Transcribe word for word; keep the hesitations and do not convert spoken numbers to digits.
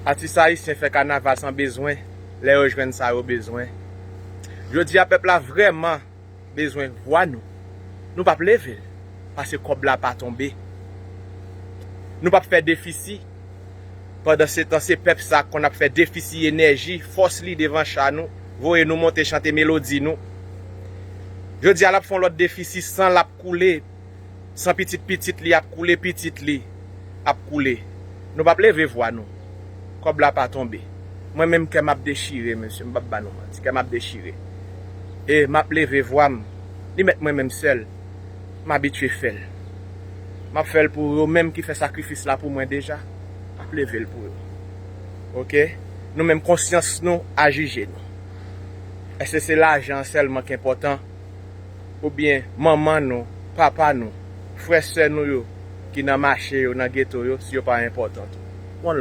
Atis ayisyen fè kanaval san bezwen, lè yo jwenn sa yo bezwen. Jodi a, pèp la vrèman bezwen vwa nou. Nou p ap leve l, paske kòb la pa tonbe. Nou p ap fè defisi. Pandan se tan, se pèp sa k konn ap fè defisi enèji, fòs li devan cha nou, voye nou monte chante melodi nou. Jodi a, l ap fè yon lòt defisi, san l ap koule, san pitit pitit li ap koule, pitit li ap koule. Nou p ap leve vwa nou. Kòb la pa tonbe. Mwen menm, kè m ap dechire, mesye, m p ap ba nou manti, kè m ap dechire. E m ap leve vwa m. Li mèt mwen menm sèl. M abitye fè l. M ap fè l pou yo menm ki fè sakrifis la pou mwen deja. M ap leve l pou yo. Oke? Nou menm, konsyans nou a jije nou. Èske se lajan sèlman ki enpòtan? Oubyen manman nou, papa nou, frè sè nou yo ki nan mache yo, nan geto yo, si yo pa enpòtan tou? One